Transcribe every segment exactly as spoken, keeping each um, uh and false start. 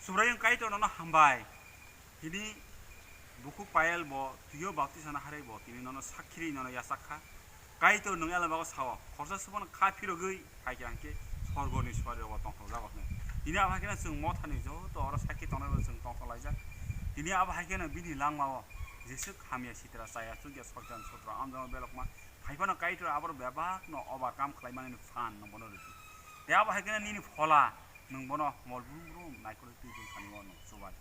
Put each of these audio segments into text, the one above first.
Subraiyung Kaitor nono hambai. Tini bukhuk Payal bo tuio baptisma harwi bo tini nono sakhi rwi nono yachak kha. Kaitor nwng Elamago sao, khorsa subano kha phirogwi phaikha hwnkhe sorgoni suari rogo tongthokjago hwnwi. Tini abo haikhe no chwng mothani joto oro sakhi tongnai rok chwng tongthok laijak. Tini abo haikhe no bini langmao jeswk hamya sitra chaya chukya soitan sotro amjama belokma phaiphano Kaitor aborok bebakno overcome khlaimanini phan no bono rwdi. Tei abo haikhe no nini phola nwng bono mol brum brum naikolwi twi bwthani o nwng chubai.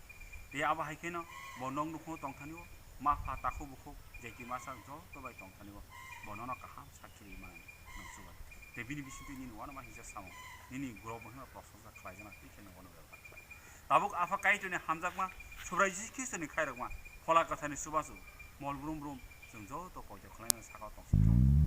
Tei abo hai kheno bo nok nukhungo tongthani o, ma pha takhuk bukhuk, jaiti masa joto bai tongthani o, bo nono kaham sakhi rwi mano nwng chubai. Tei bini bisingtwi nini uanama hingsa samung, nini grobo hwnba prosonsa khlaijana tei kheno bono bebak khlai. Tabuk Apha Kaitorni hamjakma, Subrai Jisu Khristoni khairokma, Phola Kwtharni chubachu, mol brum brum, chwng joto poito khlaina sakao tongsi thung.